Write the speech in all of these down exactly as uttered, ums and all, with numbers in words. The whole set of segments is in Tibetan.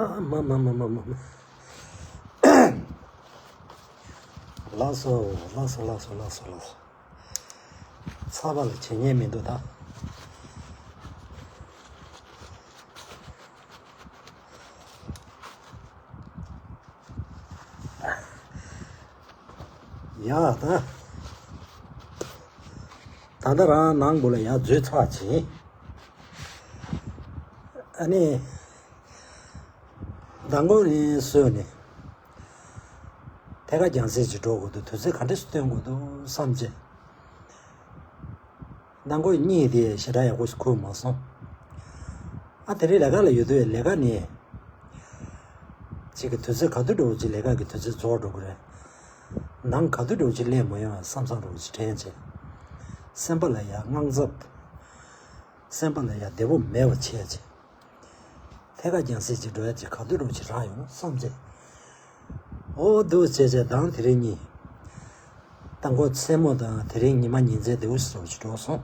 མ་མ་མ་མ་མ་མ། ལགས་སོ་ལགས་སོ་ལགས་སོ་ལགས་སོ་ལགས་སོ། ཚ་བ་ལ་བྱེད་ཉན་མི་འདུག་ད། ཡ་ད། ད་ལྟ་རང་ནང་སྒོ་ལ་ཡར་འཛུལ་ཚར་བྱས། ཨ་ནི། མདང་དགོང་ནས་བཟུང་ནས། ཐད་ཀར་རྒྱང་སྲིང་ཅིག་འགྲོ་དགོས་འདུག་དུས་ཚོད་ག་འདྲ་སྟོན་དགོས་འདུག་བསམ་བྱས། མདང་དགོང་གཉིད་དེ་ཞེ་དྲག་ཡག་པོ་ཞིག་ཁུག་མ་སོང་། ཨ་དེ་རིང་ལས་ཀ་ལ་ཡོད་དུས་ལས་ཀ་ནས། གཅིག་གི་དུས་ཚོད་ག་དུས་འགྲོ་གཅིག་ལས་ཀ་གི་དུས་ཚོད་རྫོགས་འགྲོ་གི་རེད། ནང་ག་དུས་འགྲོ་གཅིག་སླེབས་མ་ཡོང་བསམ་བསམ་འགྲོ་གཅིག་དྲན་བྱས། སེམས་པ་ལ་ཡང་དངངས་འཚབ། སེམས་པ་ལ་ཡང་བདེ་པོ་མེད་པ་བྱས་བྱས། ཐད་ཀར་རྒྱང་སྲིང་ཅིག་འགྲོ་ཡ་ཅིག་ག་དུས་འགྲོ་ཅིག་རག་ཡོང་བསམ་ཚེ། ཨོ་འདུག་བྱས་བྱས་མདང་དེ་རིང་གཉིད། མདང་དགོང་མཚན་མོ་དང་དེ་རིང་ཉི་མ་ཉིན་མཚན་བདེ་པོ་ཞིག་འགྲོ་སོང་།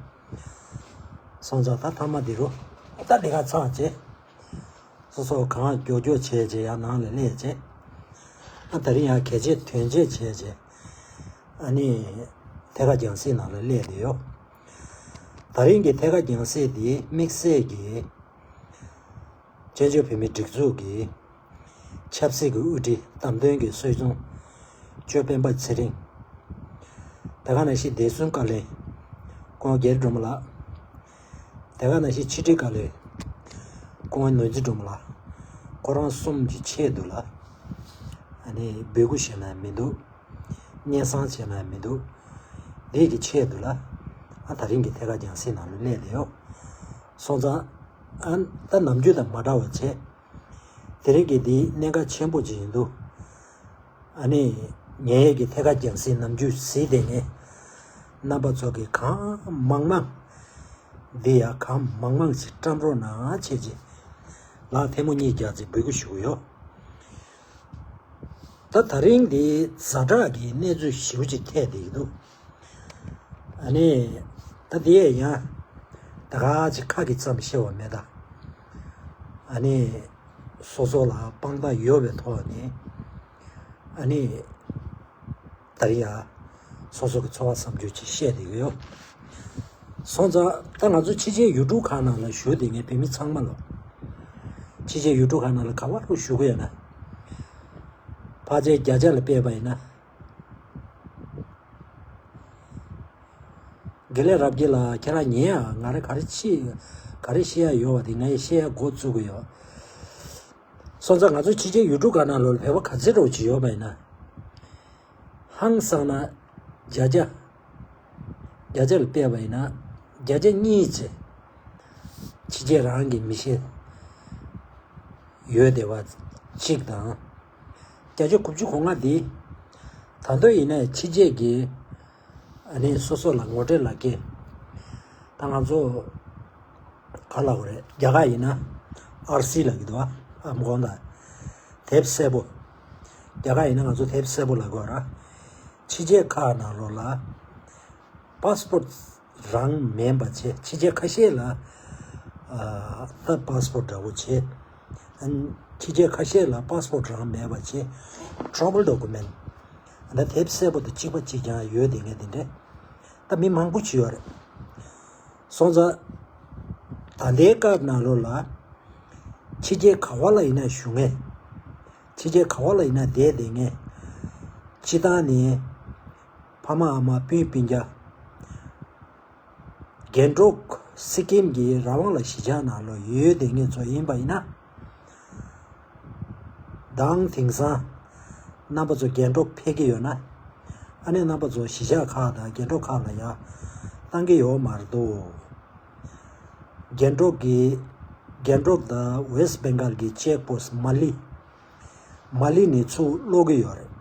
སོང་ཙང་ད་ཐ་མ་འདི་རུ། ད་འདི་ག་ཚང་བྱས། སོ་སོ་གང་མགྱོགས་མགྱོགས་བྱས་བྱས་ཡར་ནང་ལ་སླེབས་བྱས། ཨ་ད་རིང་ཡང་གལ་ཆེ་དོན་ཆེ་བྱས་བྱས། ཨ་ནི། ཐད་ཀར་རྒྱང་སྲིང་ནང་ལ་སླེབས་བསྡད་ཡོད། ད་རིང་གི་ཐད་ཀར་རྒྱང་སྲིང་འདི་དམིགས་བསལ་གྱི། བཙན་བྱོལ་བོད་མིའི་སྒྲིག་འཛུགས་ཀྱི་ཆབ་སྲིད་ཀྱི་དབུ་ཁྲིད་བདམས་ཐོན་གྱི་གསོལ་ཚོགས་གཙོ་སྤེན་པ་ཚེ་རིང་། དེ་ག་ནང་བཞིན་བདེ་སྲུང་བཀའ་བློན་ཀོང་རྒྱལ་སྒྲོལ་མ་ལགས། དེ་ག་ནང་བཞིན་ཕྱི་དྲིལ་བཀའ་བློན་ཀོང་ནོར་འཛིན་སྒྲོལ་མ་ལགས། ཁོ་རང་གསུམ་གྱི་ཆེད་དུ་ལ་ཨ་ནི་འབོད་སྐུལ་ཞུས་ན་མི་འདུག་སྙན་སེང་བྱས་ན་མི་འདུག་འདི་གི་ཆེད་དུ་ལ་ཨ་ད་རིང་གི་ཐད་ཀར་རྒྱང་སྲིང་ནང་ལ་གནས་བསྡད་ཡོད། སོང་ཙང་ཨ་ད་ནམ་རྒྱུན་དང་མ་འདྲ་བ་བྱས། དེ་རིང་གི་འདི་གནད་འགག་ཆེན་པོ་ཅིག་ཡིན་འདུག་ཨ་ནི་ངའི་གི་ཐད་ཀར་རྒྱང་སྲིང་ནམ་རྒྱུན་གཟིགས་བསྡད་མཁན་རྣམ་པ་ཚོ་གི་གང་མང་མང་འདི་ཡང་གང་མང་མང་ཞིག་བཀྲམ་རོགས་གནང་བྱས་ཀྱི་ལག་ཐལ་མོ་གཉིས་རྒྱག་ཅིག་འབོད་སྐུལ་ཞུ་གི་ཡོད། ད་ད་རིང་འདི་ཛ་དྲག་གི་གནས་ཚུལ་ཞེ་པོ་ཅིག་ཐེབས་བསྡད་ཀྱི་འདུག་ཨ་ནི། ད་དེ་ཡང་ད་ག་ཅིག་ཁ་གི་ཙམ་བཤད་པ་མེད་ད། ཨ་ནི། སོ་སོ་ལ་དཔང་རྟགས་ཡོད་པའི་ཐོག་ནས་ཨ་ནི། ད་རེས་ཡ། སོ་སོ་གི་ཚོར་བ་བསམ་ཚུལ་ཅིག་བཤད་བསྡད་ཀྱི་ཡོད། སོང་ཙང་ད་ང་ཚོ་ཕྱི་རྒྱལ་ཡུལ་གྲུ་ཁག་ནང་ལ་བཞུགས་བསྡད་མཁན་བོད་མི་ཚང་མ་ལ། ཕྱི་རྒྱལ་ཡུལ་གྲུ་ཁག་ནང་ལ་ག་པར་དུ་བཞུགས་ཀྱི་ཡོད་ན། ཕལ་ཆེར་བརྒྱ་ཆ་ལ་དཔག་པ་ཡིན་ན། དགེ་ལེགས་རབ་རྒྱས་ལགས། ཁྱེད་རང་ཉན་ཡ། ང་རང་ག་རེ་ཅིག་ག་རེ་བཤད་ཡ་ཡོད་པ་དེ་ངས་བཤད་ཡ་འགོ་བཙུགས་ཀྱི་ཡོད། སོང་ཙང་ང་ཚོ་ཕྱི་རྒྱལ་ཡུལ་གྲུ་ཁག་ནང་ལོགས་ལ་བོད་པ་ག་ཚོད་འདྲ་བོ་ཅིག་ཡོད་པ་ཡིན་ན། ཧང་སང་ན་བརྒྱ་ཆ། བརྒྱ་ཆ་ལ་དཔག་པ་ཡིན་ན་བརྒྱ་ཆ་གཉིས་ཙམ་ཕྱི་རྒྱལ་རང་གི་མི་ཤེས་ཡོད་བསྡད་པ་གཅིག་དང་། བརྒྱ་ཆ་དགུ་བཅུ་གོ་ལྔ་འདི་ད་དུང་ཡིན་ན་ཕྱི་རྒྱལ་གྱི་ཨ་ནི་སོ་སོ་ལ་ངོ་སྤྲོད་ལབ་མཁན། ད་ང་ཚོ་ག་ལབ་དགོས་རེད། རྒྱ་གར་ཡིན་ན་ཨར་སི་ལབ་ཀྱི་འདུག་ཨ། ཨམ་གོང་དང་དེབ་སེར་པོ། རྒྱ་གར་ཡིན་ན་ང་ཚོ་དེབ་སེར་པོ་ལབ་དགོས་ར། ཕྱི་རྒྱལ་ཁག་ནང་ལོགས་ལ་པ་སི་པོར་རང་མིན་པ་བྱས། ཕྱི་རྒྱལ་ཁ་ཤས་ལ་ཨ་ད་པ་སི་པོར་འདྲ་བོ་བྱས། ཨ་ནི་ཕྱི་རྒྱལ་ཁ་ཤས་ལ་པ་སི་པོར་རང་མེད་པ་བྱས། ཊ་ར་ཝེལ་ཌོ་ཀུ་མེན་ཊི། ད་དེབ་སེར་པོ་དང་གཅིག་པ་གཅིག་རྐྱང་ཡོད་བསྡད་མཁན་དེ་འདྲས་ད་མི་མང་པོ་ཅིག་ཡོད་རེད། སོང་ཙང་ད་ལྟའི་སྐབས་ནང་ལོགས་ལ་ཕྱི་རྒྱལ་ག་བ་ལ་ཡིན་ན་བཞུགས་མཁན། ཕྱི་རྒྱལ་ག་བ་ལ་ཡིན་ན་བསྡད་བསྡད་མཁན། སྤྱིར་བཏང་ནས་ཕ་མ་ཨ་མ་སྤུན་སྤུན་ཀྱག་རྒན་གྲོགས་སི་ཀིམ་གྱི་རང་དབང་ལ་གཞིས་ཆགས་ནང་ལོགས་ཡོད་བསྡད་མཁན་ཚོ་ཡིན་པ་ཡིན་ན། མདང་དེང་སང་རྣམ་པ་ཚོ་རྒན་གྲོགས་ཕེབས་ཀྱི་ཡོད་ན། ཨ་ནི་རྣམ་པ་ཚོ་གཞིས་ཆགས་ཁག་དང་རྒན་གྲོགས་ཁག་ལ་ཡ་བཏང་གི་ཡོད་མ་རེད་དོ། རྒན་གྲོགས་ཀྱི་རྒན་གྲོགས་དང་ཝེ་སི་ཊི་བེང་གལ་གྱི་ཅེག་པོ་སི་མ་ལི། མ་ལི་ནས་ཚུར་སློག་གི་ཡོད་རེད།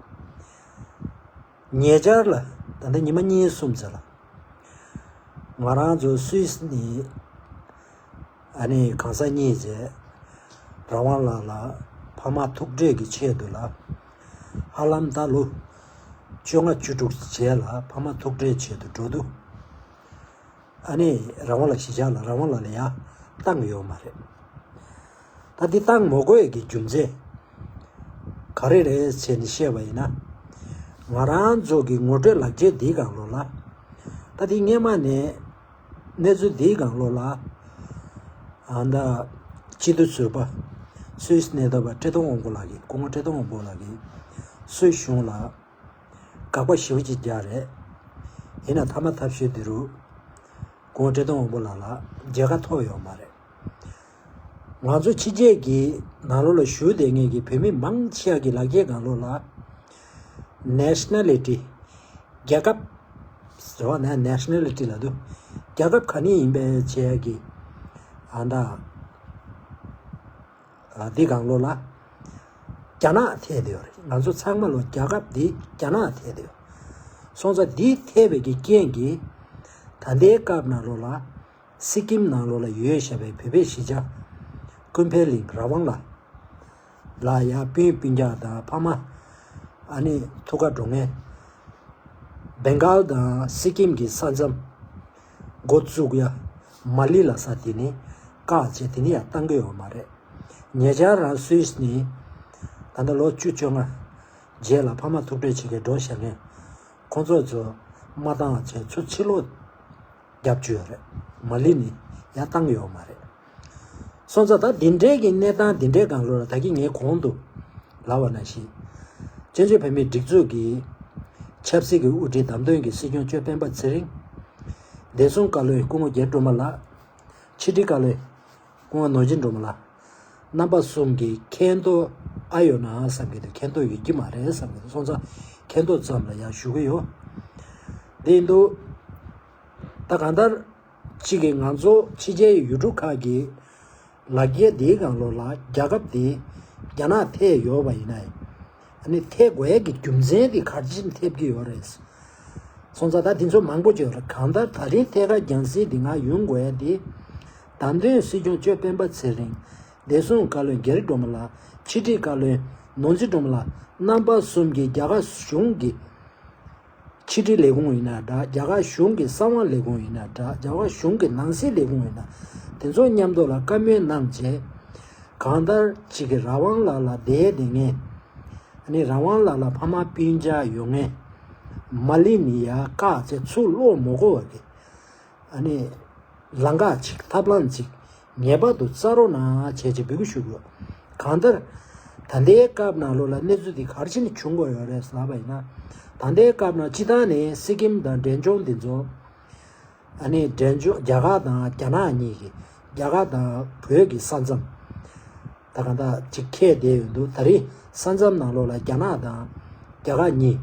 ཉེ་ཆར་ལ་ད་ལྟ་ཉི་མ་གཉིས་གསུམ་ཙམ་ལ། ང་རང་ཚོ་སུད་སི་ནས་ཨ་ནི་གང་ཟག་གཉིས་བྱས་རང་དབང་ལགས་ལ་ཕ་མ་ཐུག་འཕྲད་ཀྱི་ཆེད་དུ་ལ་ཧ་ལམ་ད་ལོ་བཅོ་ལྔ་བཅུ་དྲུག་རྗེས་ལ་ཕ་མ་ཐུག་འཕྲད་ཆེད་དུ་འགྲོ་དུས། ཨ་ནི་རང་དབང་ལགས་གཞིས་ཆགས་ལ་རང་དབང་ལགས་ལ་ཡ་བཏང་ཡོད་མ་རེད། ད་འདི་བཏང་མ་དགོས་ཀྱི་རྒྱུ་མཚན་ག་རེ་རེད་ཟེར་ནས་བཤད་པ་ཡིན་ན། ང་རང་ཚོ་གི་ངོ་སྤྲོད་ལག་འཁྱེར་འདིའི་སྒང་ལོགས་ལ། ད་འདི་སྔས་མ་ནས་གནས་ཚུལ་འདིའི་སྒང་ལོགས་ལ། ཨ་ད་སྤྱི་འཐུས་ཟུར་པ་སུད་སི་གནས་སྡོད་པ་བཀྲས་མཐོང་དབང་པོ་ལགས་ཀྱིས། སྐུ་ངོ་བཀྲས་མཐོང་དབང་པོ་ལགས་ཀྱིས་སུད་གཞུང་ལ་དགག་པ་ཞེ་པོ་ཅིག་རྒྱག་རེད། ཡིན་ན་ཐ་མ་ཐབས་ཤེས་འདི་རུ་སྐུ་ངོ་བཀྲས་མཐོང་དབང་པོ་ལགས་ལ་མཇལ་ཁ་ཐོབ་ཡོད་མ་རེད། ང་ཚོ་ཕྱི་རྒྱལ་གྱི་ནང་ལོགས་ལ་བཞུགས་བསྡད་མཁན་གྱི་བོད་མི་མང་ཆེ་བ་གི་ལག་འཁྱེར་སྒང་ལོགས་ལ་ནེ་ཤ་ན་ལི་ཊི། རྒྱལ་ཁབ་ཟེར་བ་ན་ནེ་ཤ་ན་ལི་ཊི་ལབ་དུས། རྒྱལ་ཁབ་ག་ནས་ཡིན་པའི་ཆེད་ཀྱི་ཨ་ད་ཨ་འདི་སྒང་ལོགས་ལ་རྒྱ་ནག་ཐེ་བསྡད་ཡོད་རེད། ང་ཚོ་ཚང་མ་ལོ་རྒྱལ་ཁབ་འདི་རྒྱ་ནག་ཐེ་བསྡད་ཡོད། སོང་ཙང་འདི་ཐེ་བའི་གི་རྐྱེན་གྱིས་ད་ལྟའི་སྐབས་ནང་ལོགས་ལ། སི་ཀིམ་ནང་ལོགས་ལ་ཡོད་བཞག་པའི་བོད་པའི་གཞིས་ཆགས་ཀུན་ཕན་གླིང་ར་ཝང་ལ་ལ་ཡ་སྤུན་སྤུན་ཀྱག་དང་ཕ་མ། ཨ་ནི་ཐུག་ག་འགྲོ་མཁན། བེང་གཱལ་དང་སི་ཀིམ་གྱི་ས་མཚམས་འགོ་བཙུགས་ཡ་མ་ལི་ལ་ས་དེ་ནི་བཀག་བྱས་དེ་ནི་ཡ་བཏང་གི་ཡོད་མ་རེད། ཉེ་ཆར་རང་སུད་སི་ནི་ད་ལྟ་ལོ་བཅུ་བཅོ་ལྔ་རྗེས་ལ་ཕ་མ་ཐུག་འཕྲད་བྱེད་མཁན་འགྲོ་བཞག་མཁན་ཁོང་ཚོ་ཚོ་མ་བཏང་བྱས་ཚུར་ཕྱིར་ལོག་རྒྱབ་བཅུག་ཡོད་རེད། མ་ལི་ནི་ཡར་བཏང་ཡོད་མ་རེད། སོང་ཙང་ད་འདི་འདྲའི་གི་གནས་སྟངས་འདི་འདྲའི་སྒང་ལོགས་ལ་ད་གིན་ངས་གོང་དུ་ལབ་པ་ནང་བཞིན། བཙན་བྱོལ་བོད་མིའི་སྒྲིག་འཛུགས་ཀྱི་ཆབ་སྲིད་ཀྱི་དབུ་ཁྲིད་བདམས་ཐོན་གྱི་སྲིད་སྐྱོང་གཙོས་སྤེན་པ་ཚེ་རིང་། བདེ་སྲུང་བཀའ་བློན་སྐུ་ངོ་རྒྱ་རི་སྒྲོལ་མ་ལགས། ཕྱི་དྲིལ་བཀའ་བློན་སྐུ་ངོ་ནོར་འཛིན་སྒྲོལ་མ་ལགས། རྣམ་པ་གསུམ་གྱིས་མཁྱེན་རྟོགས་ཨ་ཡོད་ན་བསམ་གྱི་འདུག་མཁྱེན་རྟོགས་ཡོད་ཀྱི་མ་རེད་བསམ་གྱི་འདུག་སོང་ཙང་མཁྱེན་རྟོགས་ཙམ་ལ་ཡང་ཞུ་གི་ཡོད། དེ་ཡིན་དུས། ད་གང་ལྟར་གཅིག་གིས་ང་ཚོ་ཕྱི་རྒྱལ་ཡུལ་གྲུ་ཁག་གི་ལག་འཁྱེར་འདིའི་སྒང་ལོགས་ལ་རྒྱལ་ཁབ་འདི་རྒྱ་ནག་ཐེ་ཡོད་པ་ཡིན་ན། ཨ་ནི་ཐེ་དགོས་ཡ་གི་རྒྱུ་མཚན་འདི་ག་རེ་བྱས་ནས་ཐེབས་ཀྱི་ཡོད་རེད། སོང་ཙང་ད་འདི་ཚོ་མང་པོ་ཅིག་ཡོད་རེད། གང་ལྟར་ད་རིང་ཐད་ཀར་རྒྱང་སྲིང་འདི་ང་ཡོང་དགོས་ཡ་འདི། བདམས་ཐོན་སྲིད་སྐྱོང་གཙོས་སྤེན་པ་ཚེ་རིང་། བདེ་སྲུང་བཀའ་བློན་རྒྱ་རི་སྒྲོལ་མ་ལགས། ཕྱི་དྲིལ་བཀའ་བློན་ནོར་འཛིན་སྒྲོལ་མ་ལགས། རྣམ་པ་གསུམ་གྱིས་རྒྱ་གར་གཞུང་གི་ཕྱི་དྲིལ་ལས་ཁུངས་ཡིན་ན་འདྲ། རྒྱ་གར་གཞུང་གི་གསང་བ་ལས་ཁུངས་ཡིན་ན་འདྲ། རྒྱ་གར་གཞུང་གི་ནང་སྲིད་ལས་ཁུངས་ཡིན་ན། དེ་ཚོ་མཉམ་དུ་ལ་བཀའ་མོལ་གནང་རྗེས། གང་ལྟར་གཅིག་གིས་ར་ཝང་ལ་ལ་བསྡད་བསྡད་མཁན། ཨ་ནི་ར་ཝང་ལ་ལ་ཕ་མ་སྤུན་ཀྱག་ཡོད་མཁན། མ་ལི་ནི་ཡ་བཀག་བྱས་ཚུར་ལོག་མ་དགོས་པ་གི། ཨ་ནི། ལམ་ཁ་ཅིག་ཐབས་ལམ་ཅིག་ངེས་པར་དུ་བཙལ་རོགས་གནང་བྱས་ཅིག་འབོད་སྐུལ་ཞུ་དགོས། གང་ལྟར། ད་ལྟའི་སྐབས་ནང་ལོགས་ལ་གནས་ཚུལ་འདི་ག་རེ་བྱས་ནས་བྱུང་དགོས་ཡོད་རེད་ཟེར་ལབ་པ་ཡིན་ན། ད་ལྟའི་སྐབས་ནང་སྤྱིར་བཏང་ནས་སི་ཀིམ་དང་འབྲས་ལྗོངས་འདི་ཚོ། ཨ་ནི་འབྲས་ལྗོངས་རྒྱ་གར་དང་རྒྱ་ནག་གཉིས་ཀྱི་རྒྱ་གར་དང་བོད་ཀྱི་ས་མཚམས། ད་གང་ལྟར་ཅིག་ཁེལ་བསྡད་ཡོད་འདུག་ད་རེས་ས་མཚམས་ནང་ལོགས་ལ་རྒྱ་ནག་དང་རྒྱ་གར་གཉིས།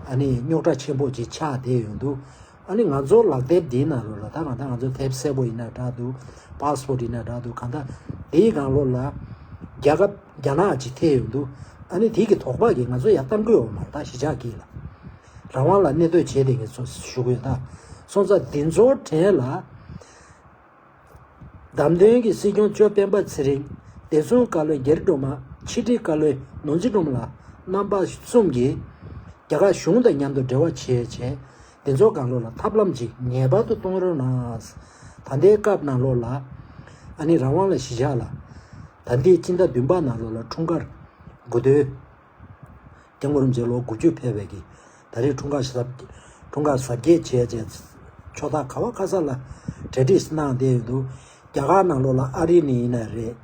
ཨ་ནི་རྙོག་དྲ་ཆེན་པོ་ཅིག་ཆགས་བསྡད་ཡོད་འདུག་ཨ་ནི་ང་ཚོ་ལག་དེབ་འདིའི་ནང་ལོགས་ལ་ད་གང་ལྟར་ང་ཚོ་དེབ་སེར་པོ་ཡིན་ན་འདྲ་འདུག་པ་སི་པོར་ཊི་ཡིན་ན་འདྲ་འདུག་གང་ལྟར་དེའི་སྒང་ལོགས་ལ་རྒྱལ་ཁབ་རྒྱ་ནག་ཅིག་ཐེ་ཡོད་འདུག་ཨ་ནི་དེ་གི་དོགས་པ་གིས་ང་ཚོ་ཡར་བཏང་གི་ཡོད་མ་རེད། ད་གཞིས་ཆགས་ཀྱི་ལ་རང་དབང་ལ་གནས་སྡོད་བྱས་བསྡད་མཁན་ཚོ་ཞུ་གི་ཡོད། ད་སོང་ཙང་འདི་ཚོ་གྲས་ལ། བདམས་ཐོན་གྱི་སྲིད་སྐྱོང་གཙོས་སྤེན་པ་ཚེ་རིང་། བདེ་སྲུང་བཀའ་བློན་རྒྱ་རི་སྒྲོལ་མ། ཕྱི་དྲིལ་བཀའ་བློན་ནོར་འཛིན་སྒྲོལ་མ་ལགས། རྣམ་པ་གསུམ་གྱིས་རྒྱ་གར་གཞུང་དང་མཉམ་དུ་འབྲེལ་བ་བྱས་བྱས། འདི་ཚོ་སྒང་ལོགས་ལ་ཐབས་ལམ་ཅིག་ངེས་པར་དུ་གཏོང་རོགས་གནང་། ད་ལྟའི་སྐབས་ནང་ལོགས་ལ། ཨ་ནི་རང་དབང་ལ་གཞིས་ཆགས་ལ། ད་ལྟའི་སྤྱི་ཟླ་བདུན་པ་ནང་ལོགས་ལ་འཁྲུངས་སྐར་དགུ་ཐོན། སྐྱབས་མགོན་རིན་པོ་ཆེ་ལོ་དགུ་བཅུ་ཕེབས་པའི་གི་ད་རེས་འཁྲུངས་སྐར་གཟབ། འཁྲུངས་སྐར་གཟབ་རྒྱས་བྱས་བྱས། ཕྱོགས་མཐའ་ག་བ་ག་ས་ལ་གྲ་སྒྲིག་གནང་བསྡད་ཡོད་འདུག་རྒྱ་གར་ནང་ལོགས་ལ་ཨ་རི་ནས་ཡིན་ན་རེད།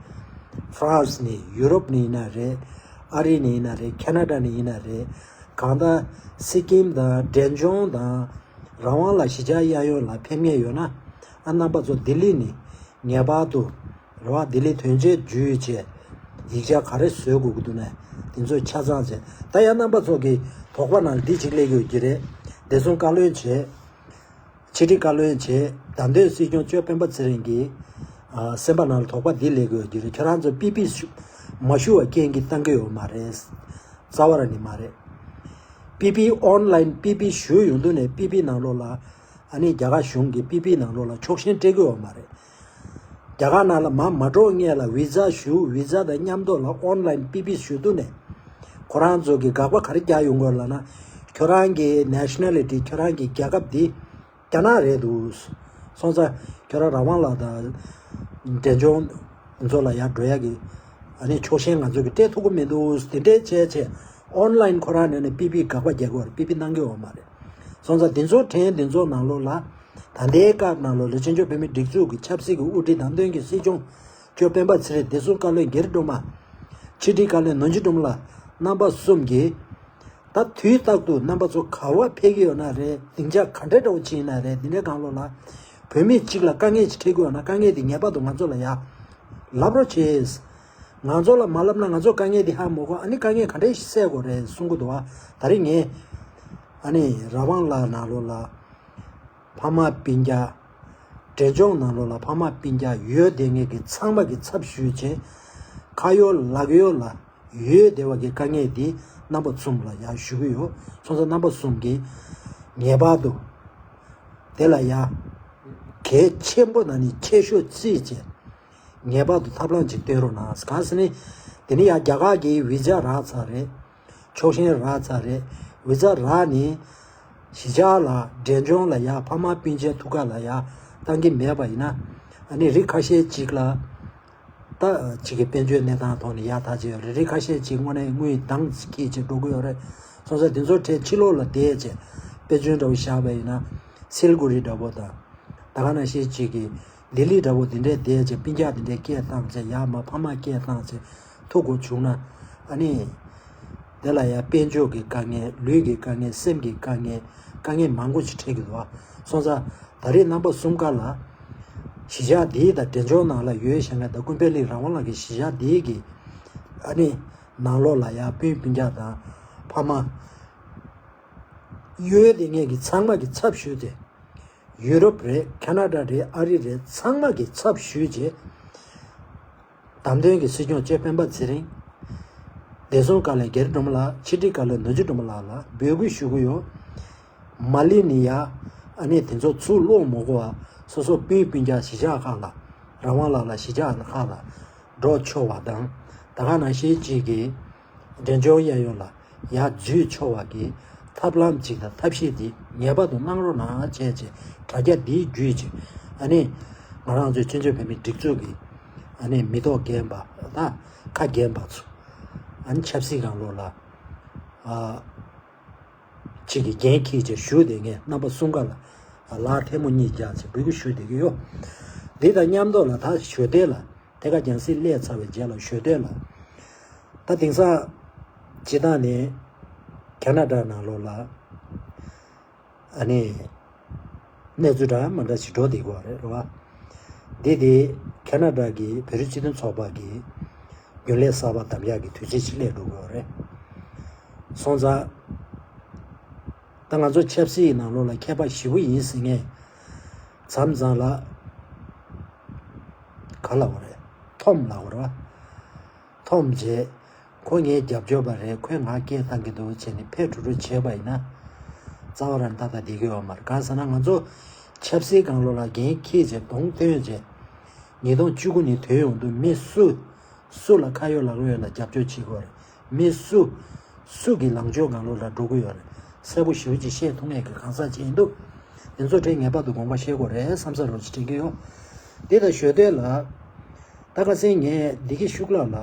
ཧྥ་རན་སི་ནས། ཡུ་རོབ་ནས་ཡིན་ན་རེད། ཨ་རི་ནས་ཡིན་ན་རེད། ཁེ་ན་ཌ་ནས་ཡིན་ན་རེད། གང་ལྟར་སི་ཀིམ་དང་འབྲས་ལྗོངས་དང་རང་དབང་ལ་གཞིས་ཆགས་གཡས་གཡོན་ལ་ཕེབས་མཁན་ཡོད་ན། ཨ་རྣམ་པ་ཚོ་ལྡི་ལི་ནས་ངེས་པར་དུ། རེད་བ། ལྡི་ལི་དོན་གཅོད་བརྒྱུད་བྱས། ཡིག་ཆ་ག་རེ་བཟོ་དགོས་ཀྱི་འདུག་ན། དེ་ཚོ་ཆ་ཚང་བྱས། ད་ཡང་རྣམ་པ་ཚོ་གི་དོགས་པ་ནང་འདི་གཅིག་སླེབས་ཡོད་ཀྱི་རེད། བདེ་སྲུང་བཀའ་བློན་བྱས། ཕྱི་དྲིལ་བཀའ་བློན་བྱས། བདམས་ཐོན་སྲིད་སྐྱོང་གཙོས་སྤེན་པ་ཚེ་རིང་གི། ཨ། སེམས་པ་ནང་ལ་དོགས་པ་འདི་སླེབས་ཀྱི་ཡོད་ཀྱི་རེད། ཁྱོད་རང་ཚོ་པི་པི་ཞུ། མ་ཞུ་བ་རྐྱེན་གྱིས་བཏང་གི་ཡོད་མ་རེད། རྩ་བ་རང་ནས་མ་རེད། པི་པི་ཨོན་ལན་པི་པི་ཞུ་ཡོང་དུས་ནས་པི་པི་ནང་ལོགས་ལ། ཨ་ནི་རྒྱ་གར་གཞུང་གིས་པི་པི་ནང་ལོགས་ལ་ཕྱོགས་ཞེན་སྤྲད་ཀྱི་ཡོད་མ་རེད། རྒྱ་གར་ནང་ལ་མ་མ་འགྲོ་སྔོན་ལ་བི་ཛ་ཞུ། བི་ཛ་དང་མཉམ་དུ་ལ་ཨོན་ལན་པི་པི་ཞུ་དུས་ནས། ཁོ་རང་ཚོ་གིས་དགག་པ་ག་རེ་རྒྱག་ཡོང་གི་ཡོད་ལབ་ན། ཁྱོད་རང་གི་ནེ་ཤ་ན་ལི་ཊི། ཁྱོད་རང་གི་རྒྱལ་ཁབ་འདི་རྒྱ་ནག་རེད་འདུག་སོང་ཙང་ཁྱོད་རང་རང་དབང་ལ་དང་། འབྲས་ལྗོངས་ ང་ཚོ་ལ་ཡར་འགྲོ་ཡག་གི་ཨ་ནི་ཕྱོགས་ཞེན་ང་ཚོ་གི་སྤྲད་ཐུབ་ཀྱི་མི་འདུག་དེ་འདྲས་བྱས་བྱས་ཨོན་ལན་ཁོ་རང་ནས་ནས་པི་པི་དགག་པ་རྒྱག་གི་ཡོད་རེད། པི་པི་གནང་གི་ཡོད་མ་རེད། སོང་ཙང་དེ་ཚོ་དྲན་དེ་ཚོ་ནང་ལོགས་ལ་ད་ལྟའི་སྐབས་ནང་ལོགས་ལ་བཙན་བྱོལ་བོད་མིའི་སྒྲིག་འཛུགས་ཀྱི་ཆབ་སྲིད་ཀྱི་དབུ་ཁྲིད་དང་དོན་གྱི་སྲིད་སྐྱོང་ཇོ་སྤེན་པ་ཚེ་རིང་བདེ་སྲུང་བཀའ་བློན་སྒེར་སྒྲོལ་མ། ཕྱི་དྲིལ་བཀའ་བློན་ནོར་འབྱུང་སྒྲོལ་མ་ལགས་རྣམ་པ་གསུམ་གྱིས། ད་དུས་རྟག་ཏུ་རྣམ་པ་ཚོ་ག་བ་ཕེབས་ཀྱི་ཡོད་ན་རེད། སྡིངས་ཆ་ག་འདྲ་འདྲ་བོ་ཅིག་ཡིན་ན་རེད། འདི་འདྲའི་སྒང་ལོགས་ལ་བོད་མི་གཅིག་ལ་དཀའ་ངལ་ཅིག་འཕྲད་ཀྱི་ཡོད་ན་དཀའ་ངལ་དེ་ངེས་པར་དུ་ང་ཚོ་ལ་ཡ་ལབ་རོགས་བྱེད། ང་ཚོ་ལ་མ་ལབ་ན་ང་ཚོ་དཀའ་ངལ་དེ་ཧ་མ་གོ། ཨ་ནི་དཀའ་ངལ་ག་འདྲ་ཞིག་སེལ་དགོས་རེད་གསུང་གི་འདུག་བ། ད་རེས་ངས་ཨ་ནི་རང་དབང་ལ་ནང་ལོགས་ལ་ཕ་མ་སྤུན་ཀྱག་འབྲས་ལྗོངས་ནང་ལོགས་ལ་ཕ་མ་སྤུན་ཀྱག་ཡོད་བསྡད་མཁན་གྱི་ཚང་མ་གི་ཚབ་ཞུས་བྱས་ཁ་ཡོད་ལག་ཡོད་ལ། ཡོད་བསྡད་པ་གི་དཀའ་ངལ་འདི་རྣམ་པ་གསུམ་ལ་ཡང་ཞུ་གི་ཡོད། སོང་ཙང་རྣམ་པ་གསུམ་གྱིས་ངེས་པར་དུ་དེ་ལ་ཡང་གལ་ཆེན་པོ་ན་ནི་ཆེ་ཤོས་བརྩིས་བྱས་ངེས་པར་དུ་ཐབས་ལམ་ཅིག་བཏོན་རོགས་གནང་། གང་ཟེར་ན་དེ་ནི་ཡང་རྒྱ་གར་གྱི་བི་ཛ་རག་ཚར་རེད། ཕྱོགས་ཞེན་རག་ཚར་རེད། བི་ཛ་རག་ནི་གཞིས་ཆགས་ལ་འབྲས་ལྗོངས་ལ་ཡང་ཕ་མ་སྤུན་མཆེད་ཐུག་ག་ལ་ཡང་བཏང་གི་མེད་པ་ཡིན་ན་ཨ་ནི་རིགས་ཁ་ཤས་ཅིག་ལ། ད་གཅིག་གི་དཔལ་འབྱོར་གནས་སྟངས་ཐོག་ནས་ཡག་ཐག་ཆོད་ཡོད་རེད། རིགས་ཁ་ཤས་ཅིག་དངོས་གནས་དངུལ་འདང་སྐྱེས་བྱས་འགྲོ་གི་ཡོད་རེད། སོང་ཙང་དེ་ཚོ་གྲས་ཕྱི་ལོགས་ལ་བསྡད་བྱས་དཔེ་མཚོན་འདྲ་བོ་བཞག་པ་ཡིན་ན་སིལ་གུ་རི་འདྲ་བོ་དང་ད་ག་ནང་བཞིན་གཅིག་གི་ལྡི་ལི་འདྲ་བོ་དེ་འདྲས་བསྡད་བྱས་སྤུན་ཀྱག་དེ་འདྲས་སྐད་བཏང་བྱས་ཡར་མར་ཕ་མ་སྐད་བཏང་བྱས་ཐུག་དགོས་བྱུང་ན་ཨ་ནི་དེ་ལ་ཡང་དཔལ་འབྱོར་གྱི་དཀའ་ངལ་ལུས་ཀྱི་དཀའ་ངལ་སེམས་ཀྱི་དཀའ་ངལ་དཀའ་ངལ་མང་པོ་ཞིག་འཕྲད་ཀྱི་འདུག་ཨ། སོང་ཙང་ད་རེས་རྣམ་པ་གསུམ་ཀ་ལ། གཞིས་ཆགས་འདིའི་དང་འབྲས་ལྗོངས་ནང་ལ་ཡོད་བཞིན་པའི་ད་ཀུན་ཕན་གླིང་རང་དབང་ལགས་ཀྱི་གཞིས་ཆགས་འདིའི་གི་ཨ་ནི་ནང་ལོགས་ལ་ཡང་སྤུན་སྤུན་ཀྱག་དང་ཕ་མ་ཡོད་དེ་ངེད་ཀྱི་ཚང་མ་གི་ཚབ་ཞུས་ཏེ་ཡུ་རོབ་རེད་ཁ་ན་ཌ་རེད་ཨ་རི་རེད་ཚང་མ་གི་ཚབ་ཞུས་རྗེས། བདམས་ཐོན་གྱི་སྲིད་སྐྱོང་ལྕེ་སྤེན་པ་ཚེ་རིང་། བདེ་སྲུང་བཀའ་བློན་སྒེར་སྒྲོལ་མ་ལགས་ཕྱི་དྲིལ་བཀའ་བློན་ནོར་འཇུ་སྒྲོལ་མ་ལགས་ལ་འབོད་སྐུལ་ཞུ་གི་ཡོད། མ་ལི་ནི་ཡ། ཨ་ནི་དེ་ཚོ་ཚུར་ལོག་མ་དགོས་པ་སོ་སོ་སྤུན་སྤུན་ཀྱག་གཞིས་ཆགས་ཁག་ལ་རང་དབང་ལགས་ལ་གཞིས་ཆགས་ཁག་ལ་འགྲོ་ཆོག་པ་དང་ད་ག་ནང་བཞིན་གཅིག་གིས་འབྲས་ལྗོངས་གཡས་གཡོན་ལ་ཡར་འཛུལ་ཆོག་པ་གི་ཐབས་ལམ་ཅིག་དང་ཐབས་ཤེས་འདི་ངེས་པར་དུ་གནང་རོགས་གནང་བྱས་བྱས་དྲ་རྒྱ་འདིའི་བརྒྱུད་ཅིག་ཨ་ནི་ང་རང་ཚོའི་བཙན་བྱོལ་བོད་མིའི་སྒྲིག་འཛུགས་ཀྱི་ཨ་ནི་མི་ཐོག་རྒན་པ་དང་ཁ་རྒན་པ་ཚོ་ཨ་ནི་ཆབ་སྲིད་སྒང་ལོགས་ལ་ཨ། གཅིག་གིས་འགན་འཁྱེར་བྱས་བཞུགས་བསྡད་མཁན་རྣམ་པ་གསུམ་ཀ་ལ་ལག་ཐལ་མོ་གཉིས་རྒྱག་བྱས་འབོད་སྐུལ་ཞུ་བསྡད་ཀྱི་ཡོད། འདི་དང་མཉམ་དུ་ལ་ད་ཞོ་སྟོན་ལ་དེ་ག་རྒྱང་སྲིང་སླེབས་ཚར་བའི་རྗེས་ལ་ཞོ་སྟོན་ལ་ད་དེང་སང་སྤྱིར་བཏང་ནས་ཁ་ན་ཌ་ནང་ལོགས་ལ་ཨ་ནི་གནས་ཚུལ་འདྲ་མི་འདྲ་ཞིག་འགྲོ་བསྡད་ཀྱི་ཡོད་རེད་རེད་བ། འདི་དེ་ཁ་ན་ཌ་གི་བོད་རིགས་སྤྱི་མཐུན་ཚོགས་པ་གི་རྒྱུན་ལས་གསར་པ་བདམས་ཡག་གི་དུས་ཚོད་ཅིག་སླེབས་འགྲོ་གི་ཡོད་རེད། སོང་ཙང་། ད་ང་ཚོ་ཆབ་སྲིད་ནང་ལོགས་ལ་མཁས་པ་ཞེ་པོ་ཡིན་ཟེར་མཁན། མཚམས་མཚམས་ལ། ག་ལབ་དགོས་རེད། ཐོམ་ལབ་དགོས་རེད་བ། ཐོམ་བྱས། ཁོ་ངའི་རྒྱབ་སྐྱོར་པ་རེད་ཁོས་ང་སྐད་བཏང་གི་འདུག་བྱས་ནས་ཕེབས་འགྲོ་འགྲོ་བྱས་པ་ཡིན་ན། རྩ་བ་རང་ཏག་ཏག་བསྡད་ཀྱི་ཡོད་མ་རེད། གང་ཟེར་ན་ང་ཚོ་ཆབ་སྲིད་སྒང་ལོགས་ལ་འགན་འཁྱེར་བྱས་གདོང་སྟོན་བྱས། ཉིས་སྟོང་བཅུ་དགུ་ནས་ཐོན་ཡོང་དུས་མི་སུ། སུ་ལ་ཁ་ཡོད་ལག་ཡོད་ལ་རྒྱབ་སྐྱོར་བྱེད་དགོས་རེད། མི་སུ། སུ་གི་ལངས་ཕྱོགས་སྒང་ལོགས་ལ་འགྲོ་གི་ཡོད་རེད། གསལ་པོ་ཞེ་པོ་ཅིག་བཤད་ཐུབ་མཁན་གྱི་གང་ཟག་ཅིག་ཡིན་འདུག་དེ་ཚོ་གྲས་ངེས་པར་དུ་དགོངས་པ་བཞེས་དགོས་རེད་བསམ་ས་རོགས་ཅིག་དྲན་གྱི་ཡོད། དེ་དང་ཞོ་སྟོན་ལ། ད་ཁ་སང་ངས་བདེ་སྐྱིད་ཤུགས་ལགས་ལ།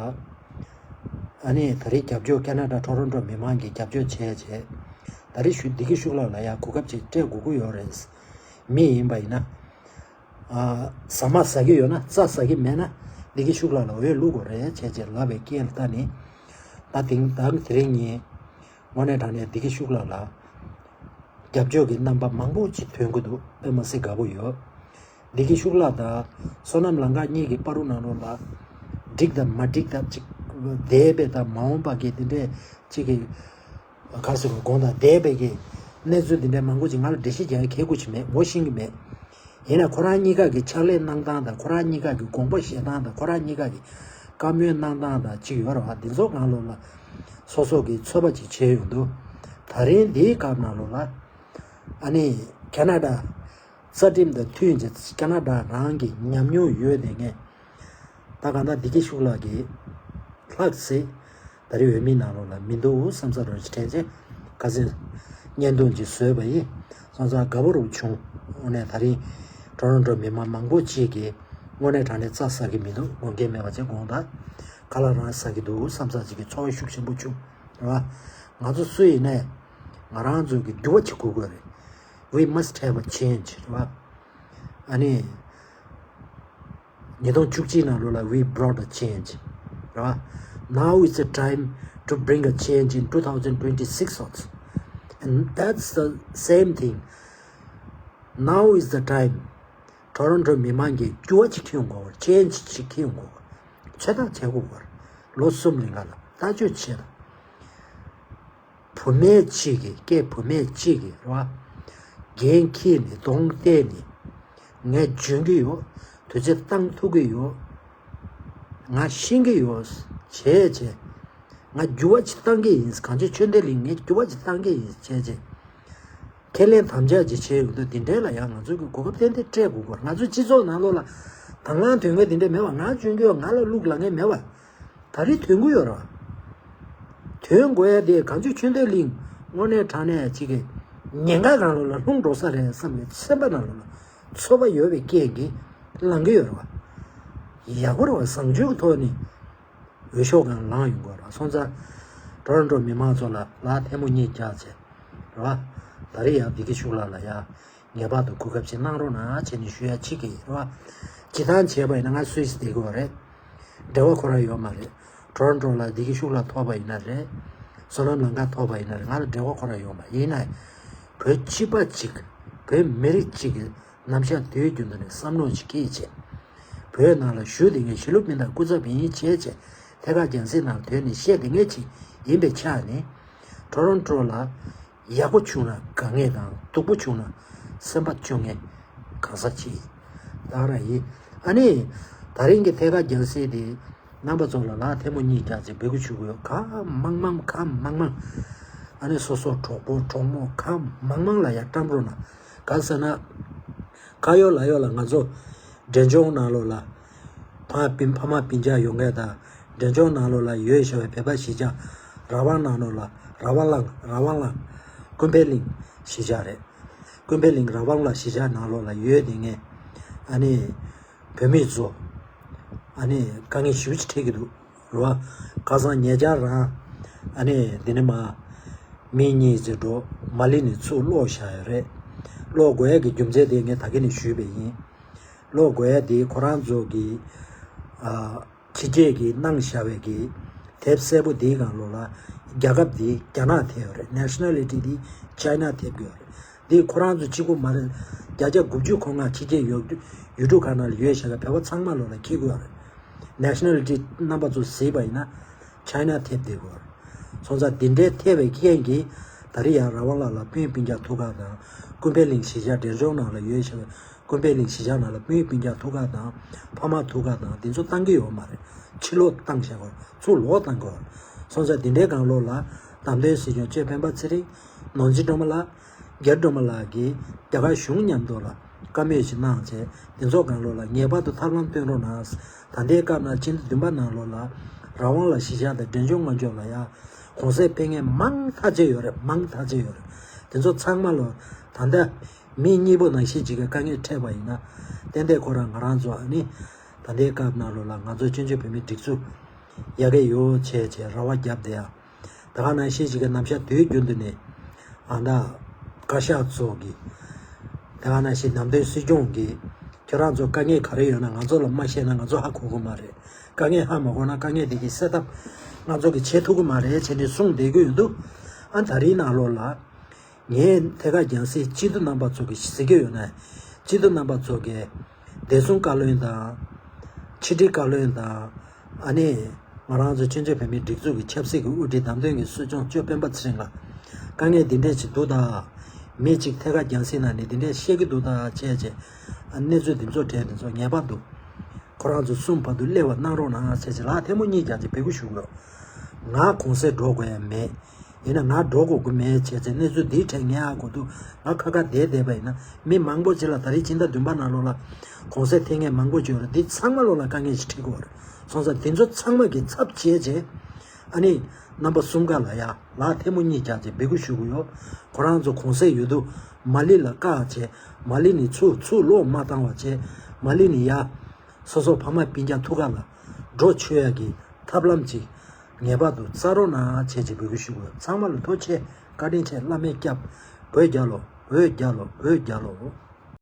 ཨ་ནི་ད་རེས་རྒྱབ་སྐྱོར་ཁ་ན་ཌ་ཊོ་རོན་ཊོ་མི་མང་གིས་རྒྱབ་སྐྱོར་བྱས་བྱས། ད་རེས་ཞུ་བདེ་སྐྱིད་ཤུགས་ལགས་ལ་ཡང་གོ་སྐབས་ཅིག་སྤྲད་དགོས་ཀྱི་ཡོད་རེད། མི་ཡིན་པ་ཡིན་ན། ཨ། ཟ་མ་ཟ་གི་ཡོད་ན་རྩྭ་ཟ་གི་མེད་ན་བདེ་སྐྱིད་ཤུགས་ལགས་ལ་འོས་བླུག་དགོས་རེད་བྱས་བྱས་ལབ་པའི་སྐད་ལ་ལྟ་ནས། ད་དེང་ད་དེ་རིང་ཉིན་དངོས་གནས་དྲང་གནས་བདེ་སྐྱིད་ཤུགས་ལགས་ལ་རྒྱབ་སྐྱོར་གྱི་རྣམ་པ་མང་པོ་ཅིག་ཐོན་གྱི་འདུག་དཔེ་མི་སྲིད་དགའ་པོ་ཡོད། བདེ་སྐྱིད་ཤུགས་ལགས་དང་བསོད་ནམས་ལང་ཀ་གཉིས་ཀྱི་བར་དུ་ནང་ལོགས་ལ་འགྲིག་དང་མ་འགྲིག་དང་ཅིག་འདས་པའི་དང་མ་འོངས་པ་གི་དེ་འདྲས་ཅིག་གི་ག་ཟེར་དགོས་དགོངས་དག་འདས་པའི་གི་གནས་ཚུལ་འདི་འདྲའི་མང་པོ་ཅིག་ང་ལ་འགྲེལ་བཤད་རྒྱག་ཡ་གལ་དགོས་ཅིག་མེད། ངོ་ཤེས་ཀྱི་མེད། ཡིན་ན་ཁོ་རང་གཉིས་ཀ་གི་ཕྱག་ལས་གནང་སྟངས་དང་ཁོ་རང་གཉིས་ཀ་གི་དགོངས་པ་བཞེས་སྟངས་དང་ཁོ་རང་གཉིས་ཀ་གི་བཀའ་མོལ་གནང་སྟངས་དང་ཅིག་ཡོད་རེད་བ། འདི་ཚོ་གང་ལོགས་ལ་སོ་སོ་གི་ཚོད་པ་ཅིག་བྱས་ཡོང་དུས་ད་རིང་འདིའི་སྐབས་ནང་ལོགས་ལ་ཨ་ནི་ཁ་ན་ཌ་རྩ་ཁྲིམས་དང་མཐུན་ཅིང་ཁ་ན་ཌ་རང་གི་ཉམས་མྱོང་ཡོད་དེ་ངས། ད་གང་ལྟར་བདེ་སྐྱིད་ཤུགས་ལགས་ཀྱིས་ལྷག་ཟེར་ད་རེས་འོས་མིའི་ནང་ལོགས་ལ་མི་འདུག་བསམ་ས་རོགས་ཀྱི་དྲན་ཚེ་ཁ་སང་བརྙན་ཐུང་ཅིག་བཟོས་པ་ཡིན། སོང་ཙང་དགའ་པོ་རུ་བྱུང་། དངོས་གནས་ད་རིང་ཊོ་རོན་ཊོ་མི་མང་མང་པོ་ཅིག་གིས་ དངོས་གནས་དྲང་གནས་རྩྭ་ཟ་གི་མི་འདུག་དགོངས་འགལ་མེད་པ་བྱས་དགོངས་དག་ཁ་ལག་རང་ཟ་གི་འདུག་བསམ་ཚར་ཅིག་གི་ཚོར་བ་ཤུགས་ཆེན་པོ་བྱུང་། རེད་བ། ང་ཚོ་སུ་ཡིན་ནའི་ང་རང་ཚོ་གི་འགྱུར་བ་ཅིག་དགོས་དགོས་རེད། We must have a change. རེད་བ། ཨ་ནི། ཉིས་སྟོང་བཅུ་གཅིག་ནང་ལོགས་ལ we brought a change. རེད་བ། Now is the time to bring a change in two thousand twenty-six also. And that's the same thing. Now is the time. Toronto མི་མང་གིས་འགྱུར་བ་ཅིག་ཁྱེར་ཡོང་དགོས་པ་རེད། Change ཅིག་ཁྱེར་ཡོང་དགོས་པ་རེད། ཚོད་ལྟ་བྱེད་དགོས་པ་རེད། ལོ་གསུམ་རིང་ག་ལ་ལྟ་སྤྱོད་བྱེད་དང་། བུད་མེད་གཅིག་གིས་སྐད་བུད་མེད་གཅིག་གིས་རེད་བ། འགན་འཁྱེར་ནས་གདོང་གཏད་ནས་ངས་འཇོན་གྱི་ཡོད། དུས་ཚོད་བཏང་ཐུབ་ཀྱི་ཡོད། ང་ཤེས་ཀྱི་ཡོད། བྱས་བྱས། ང་འགྱུར་བ་ཅིག་བཏང་གི་ཡིན། གངས་ཅན་ཆོས་ལྡན་གླིང་ངས་འགྱུར་བ་ཅིག་བཏང་གི་ཡིན་བྱས་བྱས། ཁས་ལེན་དམ་བཅའ་ཅིག་བྱས་ཡོང་དུས་འདི་འདྲའི་ལ་ཡང་ང་ཚོ་གི་གོ་སྐབས་ཏན་ཏན་སྤྲད་དགོས་སྐོར། ང་ཚོའི་སྤྱི་ཚོགས་ནང་ལོགས་ལ་དང་བླངས་དོན་གཉེར་འདི་འདྲ་མེད་པ། ང་འཇོན་གྱི་ཡོད། ང་ལ་ལུག་ལ་ངས་མེད་པ། ད་རེས་ཐོན་གྱི་ཡོད་རེད་བ། ཐོན་དགོས་ཡ་དེ་གངས་ཅན་ཆོས་ལྡན་གླིང་དངོས་གནས་དྲང་གནས་ཅིག་གི་ཉེན་ཁ་སྒང་ལོགས་ལ་ལྷུང་འགྲོ་ས་རེད་བསམ་པའི་སེམས་པ་ནང་ལོགས་ལ་ཚོར་བ་ཡོད་པའི་རྐྱེན་གྱིས་ལངས་ཀྱི་ཡོད་རེད་བ། ཡག་པོ་རེད་བ། བཟང་སྤྱོད་ཀྱི་ཐོག་ནས་འོས་ཤོག་སྒང་ལངས་ཡོང་དགོས་རེད་བ། སོང་ཙང་ཊོ་རོན་ཊོ་མི་མང་ཚོ་ལ་ལག་ཐལ་མོ་གཉིས་བརྒྱབ་བྱས་རེད་བ། ད་རེས་ཡང་བདེ་སྐྱིད་ཤུགས་ལགས་ལ་ཡ། ངེས་པར་དུ་གོ་སྐབས་ཅིག་གནང་རོགས་གནང་བྱས་ནས་ཞུ་ཡ་ཅིག་གི་རེད་བ། སྤྱིར་བཏང་བྱས་པ་ཡིན་ན་ང་སུད་སི་བསྡད་ཀྱི་ཡོད་རེད། འབྲེལ་བ་ཁོ་རང་ཡོད་མ་རེད། ཊོ་རོན་ཊོ་ལ་བདེ་སྐྱིད་ཤུགས་ལགས་ཐོབ་པ་ཡིན་ན་རེད། བསོད་ནམས་ལང་ཀ་ཐོབ་པ་ཡིན་ན་རེད། ང་ལ་འབྲེལ་བ་ཁོ་རང་ཡོད་མ་རེད། ཡིན་ན་བོད་སྤྱི་པ་གཅིག་བོད་མི་རིགས་གཅིག་གི་ནམ་ཞག་དུས་རྒྱུན་དུ་ནས་བསམ་བློ་ཅིག་འཁྱེར་བྱས། བོད་ནང་ལ་བཞུགས་བསྡད་མཁན་གཞིས་ལུས་སྤུན་ཟླ་སྐུ་ཚབ་ཡིན་བྱས་བྱས་ཐད་ཀར་རྒྱང་སྲིང་ནང་ཐོན་ནས་བཤད་བསྡད་མཁན་ཅིག་ཡིན་པའི་ཆ་ནས། ཊོ་རོན་ཊོ་ལ་ཡག་པོ་བྱུང་ན་དགའ་ངེས་དང་། སྡུག་པོ་བྱུང་ན་སེམས་པ་སྐྱོ་ངེས་གང་ཟག་ཅིག་ད་ག་རང་ཡིན། ཨ་ནི་ད་རིང་གི་ཐད་ཀར་རྒྱང་སྲིང་དེ་རྣམ་པ་ཚོ་ལ་ལག་ཐལ་མོ་གཉིས་བརྒྱབ་བྱས་འབོད་སྐུལ་ཞུ་གི་ཡོད། གང་མང་མང་གང་མང་མང་། ཨ་ནི་སོ་སོ་གྲོགས་པོ་གྲོགས་མོ་གང་མང་མང་ལ་ཡར་བཀྲམ་རོགས་གནང་། གང་ཟེར་ན། ཁ་ཡོད་ལག་ཡོད་ལ་ང་ཚོ་འབྲས་ལྗོངས་ནང་ལོགས་ལ་ཕ་སྤུན་ཕ་མ་སྤུན་ཀྱག་ཡོད་མཁན་དང་། འབྲས་ལྗོངས་ནང་ལོགས་ལ་ཡོད་བཞག་པའི་བོད་པ་གཞིས་ཆགས་ར་ཝང་ནང་ལོགས་ལ། ར་ཝང་གླིང་། ར་ཝང་གླིང་། ཀུན་ཕན་གླིང་གཞིས་ཆགས་རེད། ཀུན་ཕན་གླིང་ར་ཝང་གླིང་གཞིས་ཆགས་ནང་ལོགས་ལ་ཡོད་བསྡད་མཁན་ཨ་ནི་བོད་མི་ཚོ་ཨ་ནི་དཀའ་ངལ་ཞེ་པོ་ཅིག་འཕྲད་ཀྱི་འདུག་རེད་བ། ཁ་སང་ཉེ་ཆར་རང་ཨ་ནི་འདི་ནས་མར་མི་གཉིས་ཙམ་འགྲོ་མ་ལི་ནས་ཚུར་སློག་བཞག་ཡོད་རེད། སློག་དགོས་ཡ་གི་རྒྱུ་མཚན་དེ་ངས་ད་གིན་ནས་ཞུས་པ་ཡིན། སློག་དགོས་ཡ་དེ་ཁོ་རང་ཚོ་གི་ཨ། ཕྱི་རྒྱལ་གྱིས་གནང་བཞག་པའི་གི་དེབ་གསལ་པོ་དེའི་སྒང་ལོགས་ལ་རྒྱལ་ཁབ་དེ་རྒྱ་ནག་ཐེབས་ཡོད་རེད། ནེ་ཤ་ནལ་ཊི་དེ་ཅའི་ན་ཐེབས་ཀྱི་ཡོད་རེད། དེ་ཁོ་རང་ཚོ་གཅིག་པོ་མ་རེད། བརྒྱ་ཆ་དགུ་བཅུ་གོ་ལྔ་ཕྱི་རྒྱལ་ཡོད་ཡུལ་གྲུ་ཁག་ནང་ལ་ཡོད་བཞག་པའི་བོད་པ་ཚང་མ་ལོགས་ལ་འཁེལ་གྱི་ཡོད་རེད། ནེ་ཤ་ནལ་ཊི་རྣམ་པ་ཚོ་གཟིགས་པ་ཡིན་ན་ཅའི་ན་ཐེབས་བསྡད་ཀྱི་ཡོད་རེད། སོང་ཙང་དེ་འདྲའི་ཐེབས་པའི་རྐྱེན་གྱིས་ད་རེས་ཡང་ར་ཝང་ལགས་ལ་སྤུན་སྤུན་ཀྱག་ཐུག་ཁག་དང་། ཀུན་ཕན་གླིང་གཞིས་ཆགས་འབྲས་ལྗོངས་ནང་ལ་ཡོད་བཞག་པའི་ཀུན་ཕན་གླིང་གཞིས་ཆགས་ནང་ལ་སྤུན་སྤུན་ཀྱག་ཐུག་ཁག་དང་། ཕ་མ་ཐུག་ཁག་དང་། འདི་ཚོ་བཏང་གི་ཡོད་མ་རེད། ཕྱིར་ལོག་བཏང་བཞག་གོ། ཚུར་ལོག་བཏང་གོ། སོང་ཙང་འདི་འདྲའི་སྒང་ལོགས་ལ་བདམས་ཐོན་སྲིད་སྐྱོང་གཅོད་སྤེན་པ་ཚེ་རིང་། ནོར་འཛིན་སྒྲོལ་མ་ལགས། རྒྱ་སྒྲོལ་མ་ལགས་ཀྱིས་རྒྱ་གར་གཞུང་མཉམ་དུ་ལ་བཀའ་མོལ་ཞིག་གནང་བྱས། འདི་ཚོ་སྒང་ལོགས་ལ་ངེས་པར་དུ་ཐབས་ལམ་སྟོན་རོགས་གནང་། ད་ལྟའི་སྐབས་ན་ཕྱི་ཟླ་བདུན་པ་ནང་ལོགས་ལ་ར་ཝང་ལ་གཞིས་ཆགས་དང་འབྲས་ལྗོངས་མངའ་ལྗོངས་ལ་ཡ་གུང་སེང་སྤེལ་མཁན་མང་ཐག་ཆོད་ཡོད་རེད། མང་ཐག་ཆོད་ཡོད་རེད། དེ་ཚོ་ཚང་མ་ལོ་ད་ལྟ་མི་གཉིས་པོ་ནང་བཞིན་ཅིག་གི་དཀའ་ངལ་འཕྲད་པ་ཡིན་ན། ཏན་ཏན་ཁོ་རང་ང་རང་ཚོ་ཨ་ནི་ད་ལྟའི་སྐབས་ནང་ལོགས་ལ་ང་ཚོ་བཙན་བྱོལ་བོད་མིའི་སྒྲིག་འཛུགས་ཡག་གི་ཡོད་བྱས་བྱས་ར་བ་བརྒྱབ་བསྡད་ཡ། ད་ག་ནང་བཞིན་ཞིག་གི་ནམ་ཞག་དུས་རྒྱུན་དུ་ནས་ཨ་ད་བཀའ་ཤག་ཚོ་གི། ད་ག་ནང་བཞིན་བདམས་ཐོན་སྲིད་སྐྱོང་གི་ཁྱོད་རང་ཚོ་དཀའ་ངལ་ག་རེ་ཡོད་ན་ང་ཚོ་ལ་མ་བཤད་ན་ང་ཚོ་ཧ་གོ་གི་མ་རེད། དཀའ་ངལ་ཧ་མ་གོ་ན་དཀའ་ངལ་དེ་གི་སེལ་ཐབས་ང་ཚོ་གི་བྱེད་ཐུབ་གི་མ་རེད་བྱས་ནས་གསུངས་བསྡད་ཀྱི་ཡོད་འདུག་ཨ་ད་རིང་ནང་ལོགས་ལ་ངས་ཐད་ཀར་རྒྱང་སྲིང་སྤྱི་འཐུས་རྣམ་པ་ཚོ་གི་གཟིགས་ཀྱི་ཡོད་ན། སྤྱི་འཐུས་རྣམ་པ་ཚོ་གི་བདེ་སྲུང་བཀའ་བློན་དང་། ཕྱི་དྲིལ་བཀའ་བློན་དང་། ཨ་ནི་ང་རང་ཚོ་བཙན་བྱོལ་བོད་མིའི་སྒྲིག་འཛུགས་ཀྱི་ཆབ་སྲིད་ཀྱི་དབུ་ཁྲིད་བདམས་ཐོན་གྱི་སྲིད་སྐྱོང་གཅོད་སྤེན་པ་ཚེ་རིང་ལགས། དཀའ་ངལ་འདི་འདྲས་ཅིག་འདུག་ད། མི་གཅིག་ཐད་ཀར་རྒྱང་སྲིང་ནང་ནས་འདི་འདྲས་བཤད་ཀྱི་འདུག་ད་བྱས་བྱས། ཨ་གནས་ཚུལ་འདི་ཚོ་གྲས་འདི་ཚོ་ངེས་པར་དུ་ཁོ་རང་ཚོ་གསུམ་བར་དུ་སླེབས་པ་གནང་རོགས་གནང་བྱས་བྱས་ལག་ཐལ་མོ་གཉིས་བརྒྱབ་བྱས་འབོད་སྐུལ་ཞུ་གི་ཡོད། ང་གུང་སེང་འགྲོ་དགོས་ཡ་མེད། ཡིན་ན་ང་འགྲོ་དགོས་ཀྱི་མེད་བྱས་ཚེ་གནས་ཚུལ་འདིའི་གྲས་ངས་ཧ་གོ་འདུག་ང་ཁ་ཁ་བསྡད་བསྡད་པ་ཡིན་ན་མི་མང་པོ་ཅིག་ལ་ད་རེས་སྤྱི་ཟླ་བདུན་པ་ནང་ལོགས་ལ་གུང་སེང་ཐེབས་མཁན་མང་པོ་ཅིག་ཡོད་རེད། འདི་ཚང་མ་ལོགས་ལ་དཀའ་ངལ་ཞིག་འཕྲད་ཀྱི་ཡོད་རེད། སོང་ཙང་འདི་ཚོ་ཚང་མ་གི་ཚབ་བྱས་བྱས་ཨ་ནི་རྣམ་པ་གསུམ་ཀ་ལ་ཡ་ལག་ཐལ་མོ་གཉིས་བརྒྱབ་བྱས་འབོད་སྐུལ་ཞུ་གི་ཡོད། ཁོ་རང་ཚོ་གུང་སེང་ཡོད་དུས་མ་ལི་ལ་བཀག་བྱས་མ་ལི་ནས་ཚུར་ཚུར་ལོག་མ་བཏང་བ་བྱས་མ་ལི་ནས་ཡ། སོ་སོ་ཕ་མ་སྤུན་ཀྱག་ཐུག་ག་ལ་འགྲོ་ཆོད་ཡ་གི་ཐབས་ལམ་ཅིག་ངེས་པར་དུ་བཙལ་རོགས་གནང་བྱས་ཅིག་འབོད་སྐུལ་ཞུ་དགོས། ཚང་མ་ལ་ཐུགས་རྗེ་ཆེ། བཀའ་དྲིན་ཆེ། བླ་མས་སྐྱབས། འོད་རྒྱལ་ལོ། འོད་རྒྱལ་ལོ། འོད་རྒྱལ་ལོ།